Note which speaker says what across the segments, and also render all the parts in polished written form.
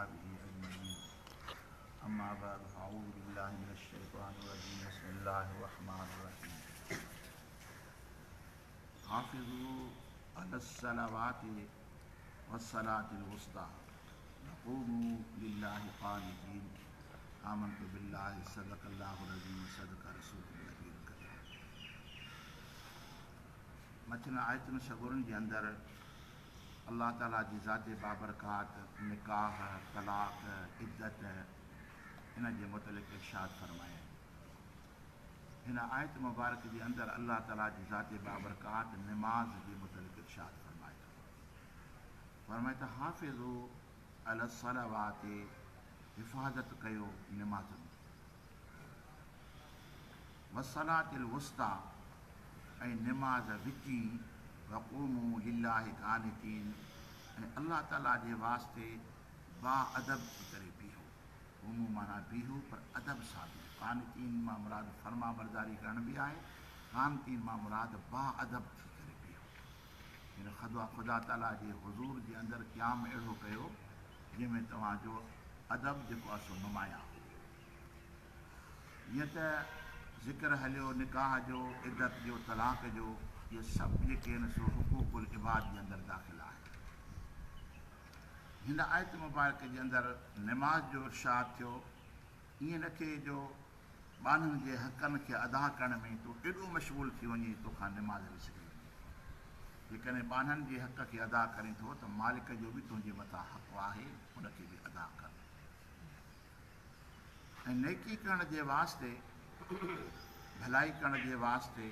Speaker 1: وأصحابه أجمعين أما بعد فأعوذ بالله من الشيطان الرجيم بسم الله الرحمن الرحيم حافظوا على الصلوات والصلاة الوسطى وقوموا لله قانتين آمنت بالله صدق الله العظيم صدق رسوله النبي الڪريم مٿين آيتن سڳورن جي اندر الله تعالي جي ذات بابرڪات نڪاح، طلاق، عدت ان جي متعلق ارشاد فرمايائين. هن آيت مبارڪ جي اندر الله تعالي جي ذات بابرڪات نماز جي متعلق ارشاد فرمائي ٿو. فرمائي ته حافظو علی الصلوات حفاظت ڪيو نمازن جي. والصلاة الوسطيٰ ۽ نماز وچين وقوموا لله قانتين ۽ الله تعاليٰ جي واسطي با ادب ٿي ڪري بيهو، قوموا معنيٰ بيهو پر ادب سان بيهو، قانتين مان مراد فرمانبرداري ڪرڻ به آهي، قانتين مان مراد با ادب ٿي ڪري بيهو يعني خدا تعاليٰ جي حضور جي اندر قيام اهڙو ڪيو جنهن ۾ توهان جو ادب جيڪو آهي سو نمايان هجي. جيئن ته ذڪر هليو نڪاح جو، عدت جو، طلاق جو، اهي سڀ جيڪي آهن سو حقوق العباد جي اندر داخل آهن. هن آيت مبارڪ جي اندر نماز جو ارشاد ٿيو، ائين نه ٿئي جو ٻانهن جي حقن کي ادا ڪرڻ ۾ تون ايڏو مشغول ٿي وڃين توکان نماز وسري وڃي. جيڪڏهن ٻانهن جي حق کي ادا ڪرين ٿو ته مالڪ جو به تنهنجي مٿان حق آهي ان کي به ادا ڪر. ۽ نيڪي ڪرڻ جي واسطي، ڀلائي ڪرڻ جي واسطي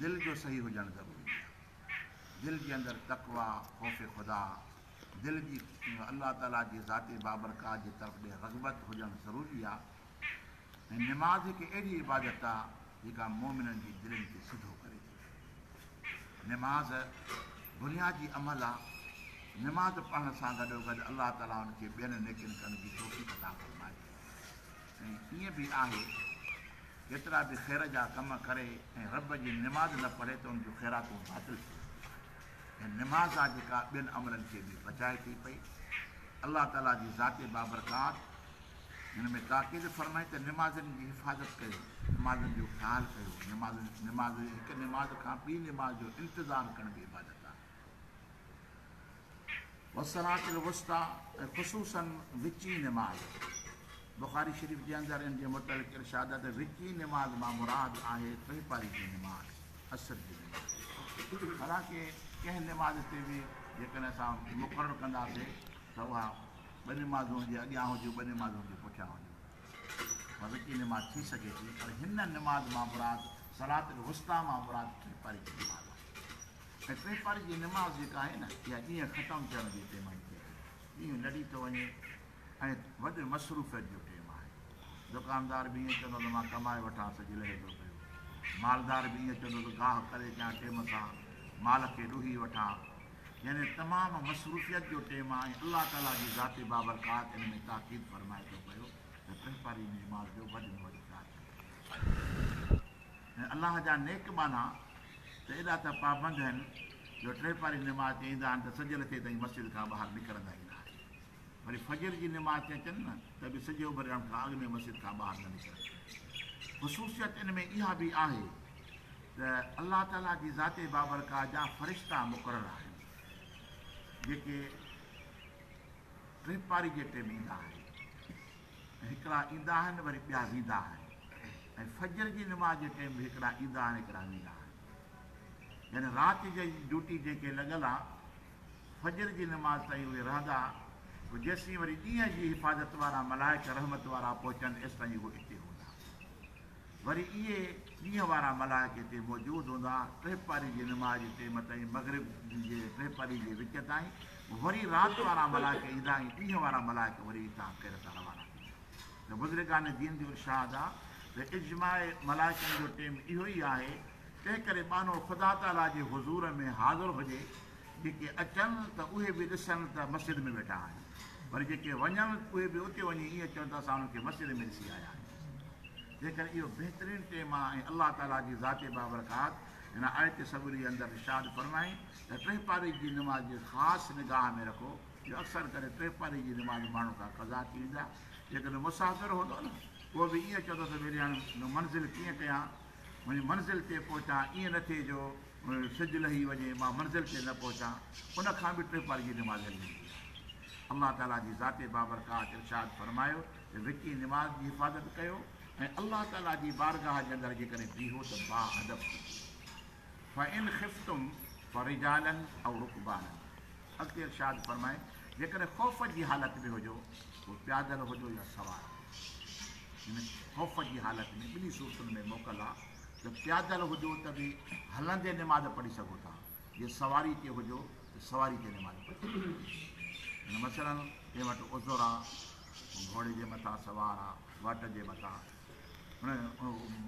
Speaker 1: دل جو صحيح هجڻ ضروري آهي. دل جي اندر تقويٰ، خوف خدا، دل جي الله تعاليٰ جي ذات بابرڪات جي طرف ڏي رغبت هجڻ ضروري آهي ۽ نماز هڪ اهڙي عبادت آهي جيڪا مؤمنن جي دلين کي سڌو ڪري ٿي. نماز بنيادي عمل آ، نماز پڙهڻ سان گڏوگڏ الله تعاليٰ ان کي ٻين نيڪين ڪرڻ جي توفيق عطا فرمائي ٿو ۽ ائين به آهي ڪيترا به خير جا ڪم ڪري ۽ رب جي نماز نه پڙهي ته ان جون خيراتون باطل ٿي وينديون ۽ نماز آ جيڪا ٻين عملن کي به بچائي ٿي پئي. الله تعاليٰ جي ذات بابرڪات هن ۾ تاڪيد فرمائي ته نمازن جي حفاظت ڪيو، نمازن جو خيال ڪيو، نمازن نماز هڪ نماز کان ٻي نماز جو انتظار ڪرڻ به عبادت آهي. والصلاة الوسطيٰ ۽ خصوصاً وچين نماز، بخاري شريف جي اندر ان جي متعلق ارشاد آهي ته وچين نماز مان مراد آهي ٽيپاري جي نماز، عصر جي نماز. حالانڪه ڪنهن نماز تي به جيڪڏهن اسان مقرر ڪنداسين ته اها ٻه نمازون هن جي اڳيان هجيون ٻه نمازون هن جي پٺيان هجيون اها وچين نماز ٿي سگهي ٿي پر هن نماز مان مراد صلات الوسطيٰ مان مراد ٽيپاري جي نماز آهي ۽ ٽيپاري جي نماز جيڪا آهي نه اها ڏينهن ختم ٿيڻ جي ٽيم ۾ ٿئي ٿي ڏينهن لڙي ٿو وڃي ۽ وڏي مصروفيت جو ٽيم آهي دڪاندار به ائين چوندو ته مان ڪمائي وٺان سج لهي ٿو پيو مالدار به ائين چوندو ته گاهه ڪري اچان ٽيم سان مال کي ڏوهي وٺان يعني تمام مصروفيت جو ٽيم آهي ۽ الله تعاليٰ جي ذات بابرڪات ان ۾ تاڪيد فرمائي ٿو پيو ته ٽيپاري نماز جو وڏ ۾ وڏ خيال ڪيو ۽ الله جا نيڪ ٻانها ته ايڏا ته پابند آهن جو ٽيپاري نماز تي ايندا آهن ته سج لٿي تائين مسجد کان ٻاهر نڪرندا ئي نه آهن وري فجر جي نماز تي اچن نه ته به سج اڀرڻ کان اڳ ۾ مسجد کان ٻاهر نه نڪرن. خصوصيت ان ۾ اها به آهي ته الله تعاليٰ جي ذات بابرڪات جا فرشتا مقرر آهن جيڪي ٽيپاري جي ٽيم ايندا آهن ۽ هڪڙا ايندا آهن وري ٻيا ويندا آهن ۽ فجر جي نماز جي ٽيم به هڪڙا ايندا آهن هڪڙا ويندا آهن يعني رات جي ڊيوٽي جنهن کي لڳل آهي فجر جي نماز تائين اهي رهندا، پوء جيسين وري ڏينهن جي حفاظت وارا ملائڪ رحمت وارا پهچن ايستائين هو اتي هوندا. وري اهي ڏينهن وارا ملائڪ اتي موجود هوندا، ٽيپاري جي نماز جي ٽيم تائين، مغرب جي ٽيپاري جي وچ تائين، وري رات وارا ملائڪ ايندا ۽ ڏينهن وارا ملائڪ وري اتان خير سان روانا ٿيندا. ته بزرگان دين جو ارشاد آ ته اجماع ملائڪن جو ٽيم اهو ئي آهي، تنهنڪري ٻانهو خدا تعاليٰ جي حضور ۾ حاضر هجي، جيڪي اچن ته اهي به ڏسن ته مسجد ۾ ويٺا آهن، وري جيڪي وڃن اهي به اتي وڃي ائين چون ته اسان انهن کي مسجد ۾ ڏسي آيا آهيون. تنهنڪري اهو بهترين ٽيم آهي ۽ الله تعاليٰ جي ذات بابرڪات هن آيت سڳوري اندر ارشاد فرمائين ته ٽيپاري جي نماز جي خاص نگاهه ۾ رکو. جو اڪثر ڪري ٽي پاري جي نماز ماڻهو کان قضا ٿي ويندي آهي. جيڪڏهن مسافر هوندو نه اهو به ائين چوندو ته ويري هاڻي منزل ڪيئن ڪيان، وڃي منزل تي پهچان، ائين نه ٿئي جو سج لهي وڃي مان منزل تي نه پهچان، ان کان به ٽي پاري جي نماز هلي ويندي آهي. الله تعاليٰ جي ذات بابرڪات ارشاد فرمايو ته وچين نماز جي حفاظت ڪيو ۽ الله تعاليٰ جي بارگاهه جي اندر جيڪڏهن بيهو ته باادب ٿي بيهو. فإن خفتم فرجالا او رڪبانا اڳتي ارشاد فرمائي جيڪڏهن خوف جي حالت ۾ هجو پوء پيادل هجو يا سوار يعني خوف جي حالت ۾ ٻنهي صورتن ۾ موڪل آ ته پيادل هجو ته به هلندي نماز پڙهي سگهو ٿا جي سواري تي هجو ته سواري تي نماز پڙهي سگهو ٿا يعني مثلا ڪنهن وٽ عذر آ گهوڙي جي مٿان سوار آ واٽ جي مٿان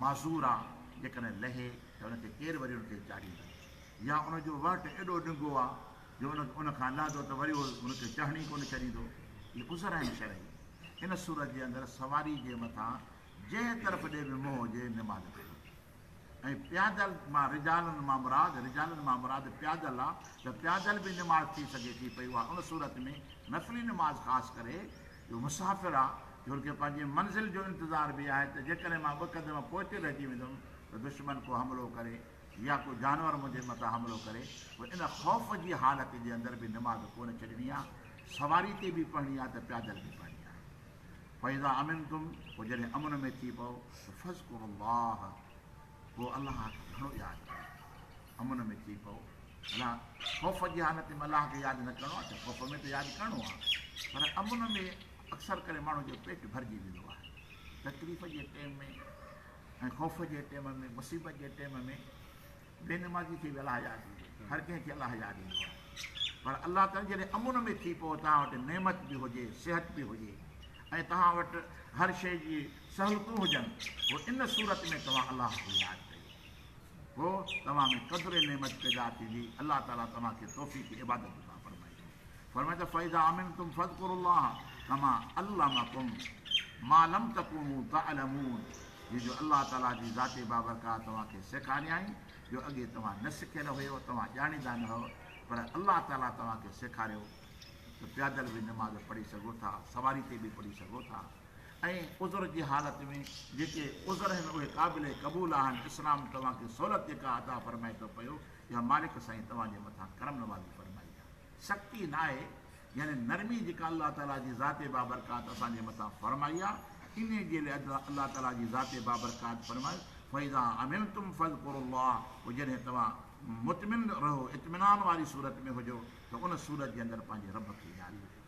Speaker 1: معذور آ جيڪڏهن لهي ته ان کي ڪير وري ان کي چاڙهيندو يا ان جو وهٽ ايڏو ڏنگو آ جو ان ان کان لهندو ته وري اهو ان کي چڙهڻ ئي ڪونه ڇڏيندو. اهي عذر آهن شرعي. ان صورت جي اندر سواري جي مٿان جنهن طرف ڏي به منهن هجي نماز پڙهي ۽ پيادل مان رجالن مان مراد رجالن مان مراد پيادل آ ته پيادل به نماز ٿي سگهي ٿي پئي اها ان صورت ۾ نفلي نماز خاص ڪري جو مسافر آ جو ان کي پنهنجي منزل جو انتظار به آهي ته جيڪڏهن مان ٻه قدم پوئتي رهجي ويندم ته دشمن ڪو حملو ڪري يا ڪو جانور منهنجي مٿان حملو ڪري، پوء ان خوف جي حالت جي اندر به نماز ڪونه ڇڏڻي آ، سواري تي به پڙهڻي آ ته پيادل به پڙهڻي آهي. فاذا امنتم پوء جڏهن امن ۾ ٿي پئو ته فاذڪروا الله پوء الله کي گهڻو ياد ڪريو. امن ۾ ٿي پئو الله خوف جي حالت ۾ الله کي ياد نه ڪرڻو آ ڇا؟ خوف ۾ ته ياد ڪرڻو آ پر امن ۾ اڪثر ڪري ماڻهو جو پيٽ ڀرجي ويندو آهي تڪليف جي ٽيم ۾ ۽ خوف جي ٽيم ۾ مصيبت جي ٽيم ۾ بي نمازي کي به الله ياد ايندو هر ڪنهن کي الله ياد ايندو آهي پر الله تعالي جڏهن امن ۾ ٿي پئو توهان وٽ نعمت به هجي صحت به هجي ۽ توهان وٽ هر شيء جي سهولتون هجن پوء ان صورت ۾ توهان الله کي ياد ڪيو پوء توهان ۾ قدر نعمت پيدا ٿيندي الله تعالي توهان کي توفيق عبادت عطا فرمائيندو. فرمائي ته فاذا امنتم فاذڪروا الله ڪما علمڪم ما لم تڪونوا تعلمون جي جو الله تعالي جي ذات بابرڪات توهان کي سيکاريائين جو اڳي توهان نه سکيل هيو توهان ڄاڻيندا نه هئو پر الله تعالي توهان کي سيکاريو ته پيادل به نماز پڙهي سگهو ٿا سواري تي به پڙهي سگهو ٿا ۽ عذر جي حالت ۾ جيڪي عذر آهن اهي قابل قبول آهن اسلام توهان کي سهولت جيڪا عطا فرمائي ٿو پيو اها مالڪ سائين توهان جي مٿان ڪرم نوازي فرمائي آهي سختي ناهي يعني نرمي جيڪا الله تعاليٰ جي ذات بابرڪات اسان جي مٿان فرمائي آهي انهي جي لاء الله تعاليٰ جي ذات بابرڪات فرمايو فاذا امنتم فاذڪروا الله پوء جڏهن توهان مطمئن رهو اطمينان واري صورت ۾ هجو ته ان صورت جي اندر پنهنجي رب کي ياد ڪيو.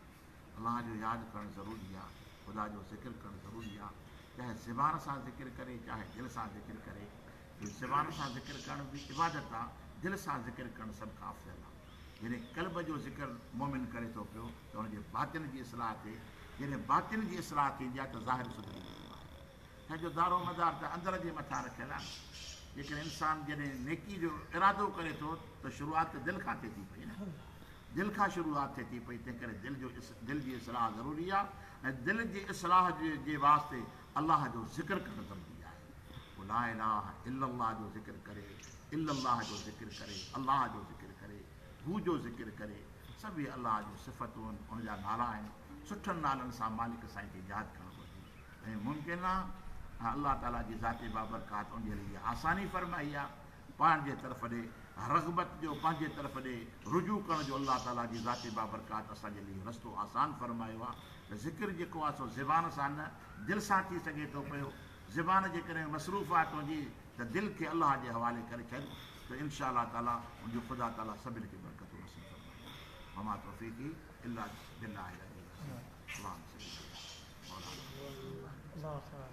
Speaker 1: الله جو ياد ڪرڻ ضروري آهي خدا جو ذڪر ڪرڻ ضروري آهي چاهي زبان سان ذڪر ڪري چاهي دل سان ذڪر ڪري زبان سان ذڪر ڪرڻ به عبادت آهي دل سان ذڪر ڪرڻ سڀ کان افضل آهي. جڏهن قلب جو ذڪر مؤمن ڪري ٿو پيو ته ان جي باطن جي اصلاح ٿئي، جڏهن باطن جي اصلاح ٿيندي آهي ته ظاهر سڌري ويندو آهي. ڇا جو دارو مدار ته اندر جي مٿان رکيل آهي نه. جيڪڏهن انسان جڏهن نيڪي جو ارادو ڪري ٿو ته شروعات ته دل کان ٿئي ٿي پئي نه. دل کان شروعات ٿئي ٿي پئي تنهن ڪري دل جو دل جي اصلاح ضروري آهي ۽ دل جي اصلاح جي واسطي الله جو ذڪر ڪرڻ ضروري آهي. پوء لا اله الا الله جو ذڪر ڪري، الا الله جو ذڪر ڪري، الله جو ذڪر ڪري، هو جو ذڪر ڪري، سڀ اهي الله جون صفتون آهن، ان جا نالا آهن، سٺن نالن سان مالڪ سائين کي ياد ڪرڻ گهرجي ۽ ممڪن آهي ۽ الله تعاليٰ جي ذات بابرڪات ان جي لاء اها آساني فرمائي آهي، پنهنجي طرف ڏي رغبت جو پنهنجي طرف ڏي رجوع ڪرڻ جو الله تعاليٰ جي ذات بابرڪات اسان جي لاء رستو آسان فرمايو آهي ته ذڪر جيڪو آهي سو زبان سان نه دل سان ٿي سگهي ٿو پيو. زبان جيڪڏهن مصروف آهي تنهنجي ته دل کي الله جي حوالي ڪري ڇڏ ته انشاء الله تعالي ان جو خدا تعالي سڀن کي برڪتون نصيب فرمائيندو وما توفيقي الا بالله العلي العظيم اللهم صل علي مولانا محمد.